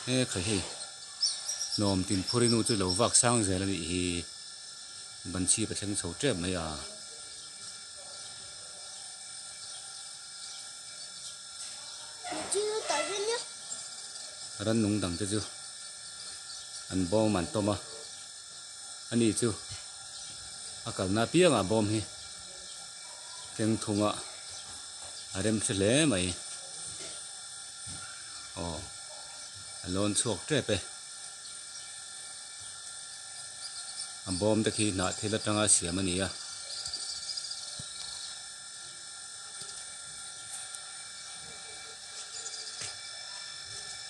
He kha hei hnawm tin phur inu chu lo vak sang zel a nih hi ban chhip a thleng chho tep mai a. Rannung dang te chu an bawm an tawm a ani chu a kalna apiangah bawm hi keng thunga a rem hre hle mai aw a lawn chhuak tep e a bawm te khi hnah thil atanga siam a ni a.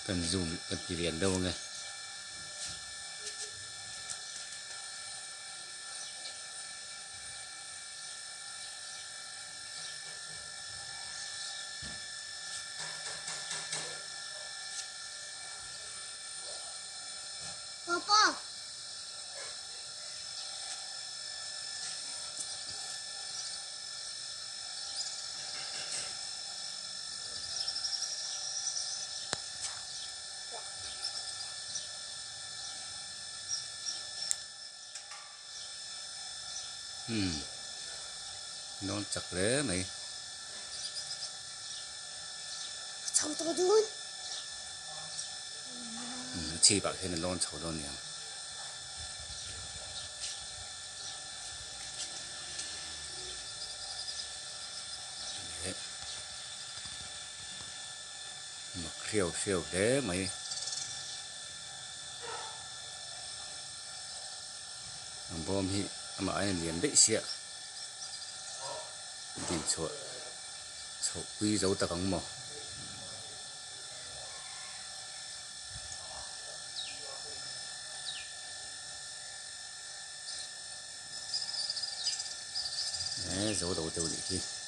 Kan zoom kan ti lian deuh ange. Papa. Umm dawn chak hle mai. Chho tawh dawn. Umm a chhip ah khian a lawn chho dawn aniang. Leh mak hriau hriau hle mai. Ang bawm hi amah aiin a lian daih sia din chhuah chhoh pui zo tak ang maw. He zo lo deuh nih hi.